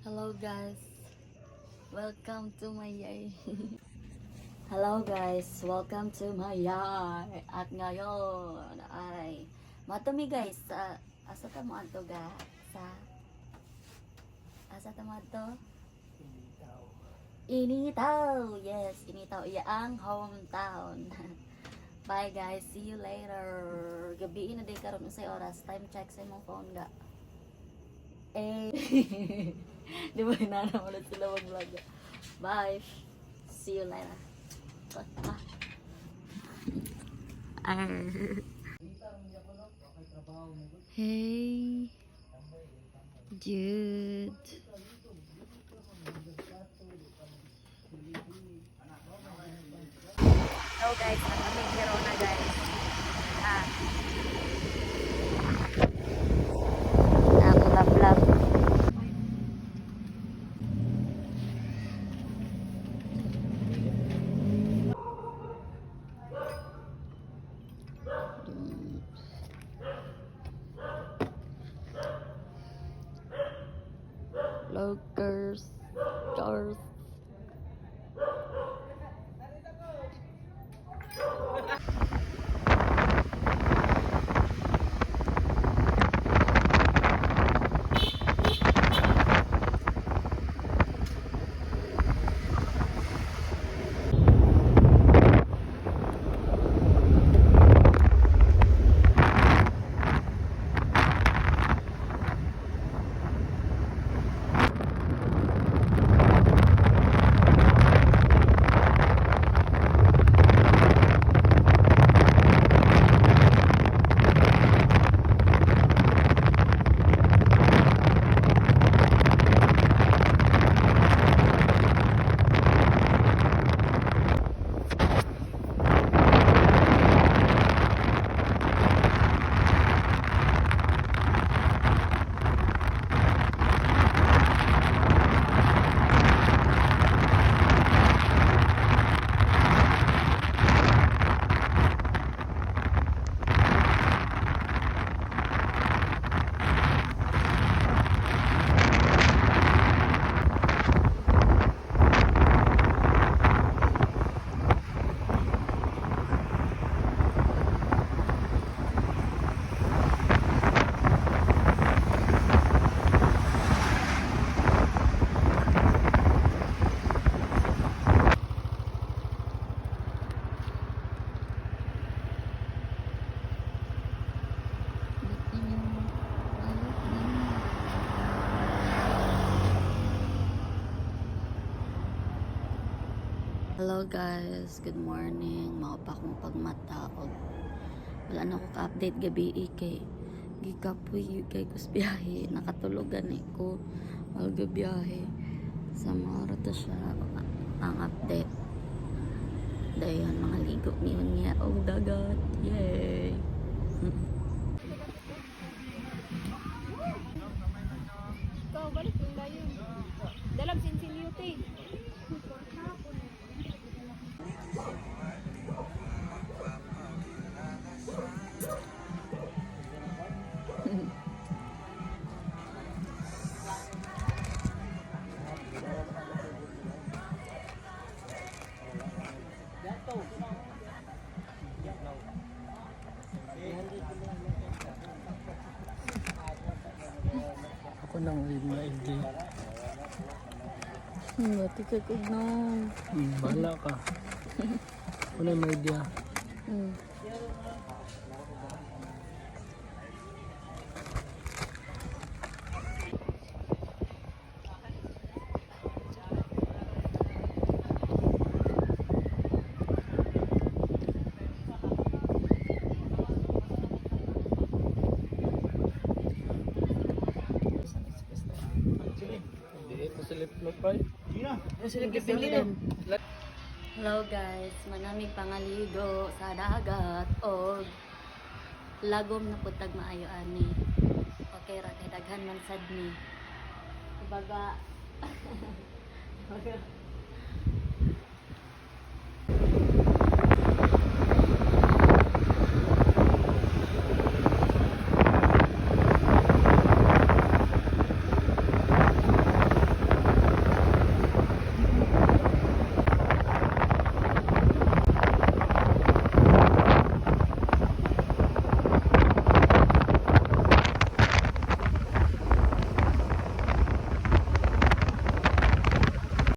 Hello guys. Welcome to my yay. Hello guys, welcome to my yard. At ngayon ay matumi guys sa asa ta mo adto ga sa asa ta mo adto? Initaw. Yes, Initaw. Iya ang hometown. Bye guys, see you later. Gabi na day karon unsay oras? Time check sa imong phone ga. Eh. Di ba inana ulit sila mag-vlog. Bye. See you later. Ah. Arr. Hey. Dude. Hello guys, ang aming Verona guys. Ah. Ang love. Lokers, cars. Hello guys, good morning. Mao pa akong pagmata og wala na ko ka-update gabi eh, kay gikapoy kay kus biyahe nakatulog gani ko all biyahe sa mga ta siya ang update. Dayon mga ligo niyon niya og dagat. Yay! Ikaw, balik yung dayon. Dalag sinsilyo, te. Ako nang maigi. Ngati kay kugnaw. Bahala ka. Ako nang may idea. Hindi ito sila plopay. Hello guys, manamig pangaligo sa dagat og lagom na putag maayo ani. Okay ra kay daghan man sad ni. Baga. Baga.